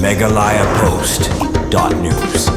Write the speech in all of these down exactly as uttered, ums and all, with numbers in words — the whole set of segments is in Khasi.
Meghalaya Post dot news.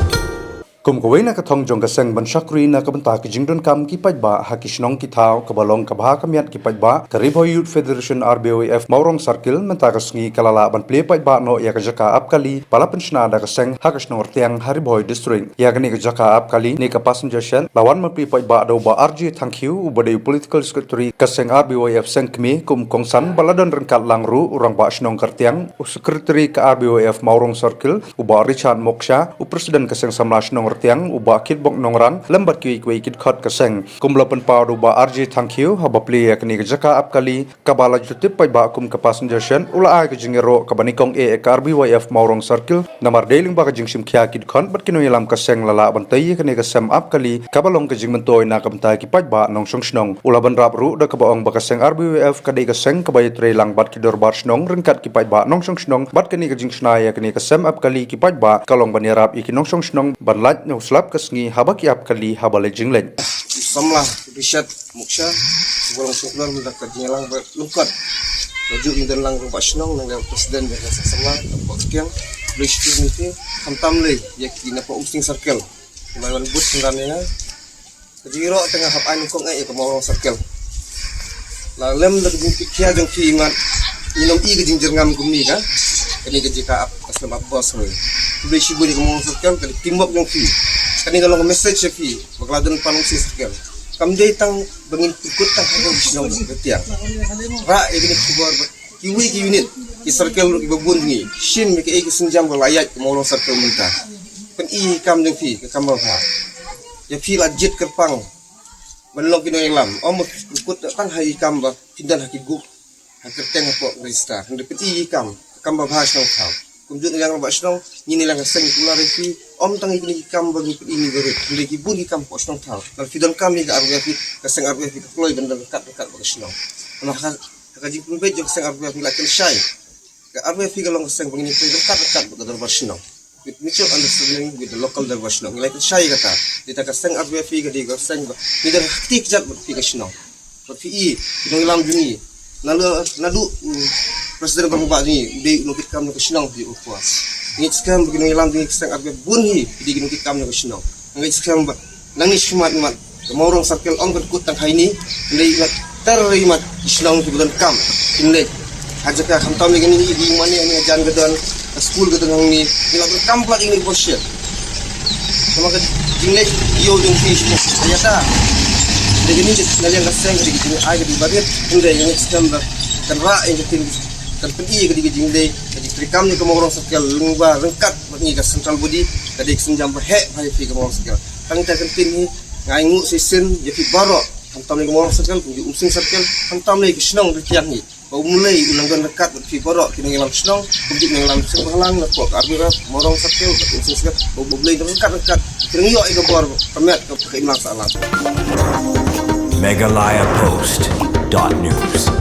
Kum kawei na ka thong jong ka seng ban shakri na ka bynta ka jingdonkam ki paidbah ha ki shnong ki thaw kaba long ka bha ka miat ki paidbah, ka Ri Bhoi Youth Federation R B Y F Mawrong Circle mynta ka sngi ka la lah ban plie paidbah noh ïa ka jaka ap kali ba la pynshna da ka seng ha ka shnong Rtiang ha Ri Bhoi District. Ïa kane ka jaka ap kali ne ka passenger shed la wan ban plie paidbah da u Bah R J Thangkhiew uba dei u political secretary ka seng R B Y F seng kmie, kum kongsan ba la don ryngkat lang ruh u Rangbah Shnong ka Rtiang, u secretary ka R B Y F Mawrong Circle, u Bah Richard Moksha, u president ka seng samla shnong Rtiang, u Bah Kitbok Nongrang, lem bad kiwei kiwei ki dkhot ka seng. Kum la pynpaw da u Bah R J Thangkhiew, haba plie ïa kane ka jaka ap kali kaba la ju tip paidbah kum ka passenger shed, u la ai ka jingïaroh kaba nyngkong eh ïa ka R B Y F Mawrong Circle, namar dei lyngba ka jingshim khia ki dkhot bad ki nongïalam ka seng la lah ban tei ïa kane ka sem ap kali kaba long ka jingmyntoi na ka bynta ki paidbah nongshong shnong. U la bynrap ruh da kaba ong ba ka seng R B Y F ka dei ka seng kaba ïatrei lang bad ki dorbar shnong ryngkat ki paidbah nongshong shnong, bad kane ka jingshna ïa kane ka sem ap kali ki paidbah ka long ban ïarap ïa ki nongshong shnong ban lait na u slap ka sngi haba ki ap kali haba leit jingleit. Samla Richard Moksha, uba long sngewklar mynta ka jingïalang ba lyngkot. Ba ju ngi don lang Rangbah Shnong, nang leh president jong ka seng samla, Rangbah Kiang, Blei Shiti Miti, khamtam lei ïa ki na Umsning Circle. Ba wan bud synran ïa nga. Ka jingïaroh te nga hap ai nyngkong eh ïa ka Mawrong Circle. La lem da ka jingpynkhia jong phi mat, ngi nym i ka jingjyrngam kumne ka. Kane ka jaka ap, ka slem ap bos ngi. Blei shibun ïa ka Mawrong Circle, ka dei teamwork jong phi. Kane ka long ka message ïa phi. Ba ka la don pan Umsning Circle. Kam dei tang ba ngin pynkut tang ha ka shnong Rtiang. Rah ïa kane ka khubor bad kiwei ki unit, ki circle ruh kiba bun ngi. Shin ïa kaei ka sienjam ba la ïaid ka Mawrong Circle mynta. Pyni ïa ki kam jong phi, ka kam ba bha. Ïa phi la jied kyrpang ban long ki nongïalam. Ym ba pynkut tang ha ki kam ba phin don ha ki bup, ha kyrteng hapoh register. Hynrei pyni ïa ki kam, ka kam ba bha shnong thaw. Kumjuh ngi rangbah shnong, ngi ne lang ka seng ngi kular ïa phi, ym tang ïa kine ki kam ba ngi pyni ngi barit, hynrei ki bun ki kam hapoh shnong thaw. Lada phi donkam ïa ka R B Y F, ka seng R B Y F ka kloi ban don ryngkat ryngkat bad ka shnong. Namar ha, ha ka jingpynbeit jong ka seng R B Y F ngi la kynshai. Ka R B Y F ka long ka seng ba ngin ïatrei ryngkat ryngkat bad ka dorbar shnong. With mutual understanding with the local dorbar shnong. Ngi la kynshai ïa kata. Dei ta ka seng R B Y F ka dei ka seng ba ngi don ha kti kjat bad phi ka shnong. Bad phi i, ki nongïalam jong ngi. Naduh, naduh, mm, President Rangbah jong ngi, u dei u nongkitkam jong ka shnong phi u kwa. Ngi skhem ba ki nongïalam jong ngi ka seng R B Y F bun hi, ki dei ki nongkitkam jong ka shnong. Ngi skhem ba nangne shakhmat mat, ka Mawrong Circle ym kan kut tang ha ine, hynrei mat ter ïa mat ki shnong kiba donkam, kin leit. Ha jaka khamtam ïa kane, ïa kane mane ïa kane hajan ka don, ka skul ka don hangne, ngi la donkam palat ïa kane ka bus shed. Namar ka jingleit ïew jong phi shuh. Ïa ta. Dei kane na liang ka seng ka dei ka jingai ka dei barit, hynrei ngi skhem ba kan rah ïa ka ktien, kan pyni ïa ka dei ka jingleit, ka dei treikam ïa ka Mawrong Circle lyngba ryngkat bad ngi ka central body, ka dei ka sienjam ba heh bha ïa phi ka Mawrong Circle. Tang ïa ka ktien hi, nga ai nguh shisien ïa phi baroh, khamtam ïa ka Mawrong Circle, kumjuh Umsning Circle, khamtam ïa ka shnong Rtiang hi. Ba U Blei un nang don ryngkat bad phi baroh ki nongïalam shnong, kumjuh ki nongïalam shnong bahalang, na pok ka R B Y F Mawrong Circle bad Umsning Circle, ba U Blei un don ryngkat ryngkat, ki nang ïoh ïa ka bor ka met ka, ka imlang sahlang. Meghalaya Post dot news.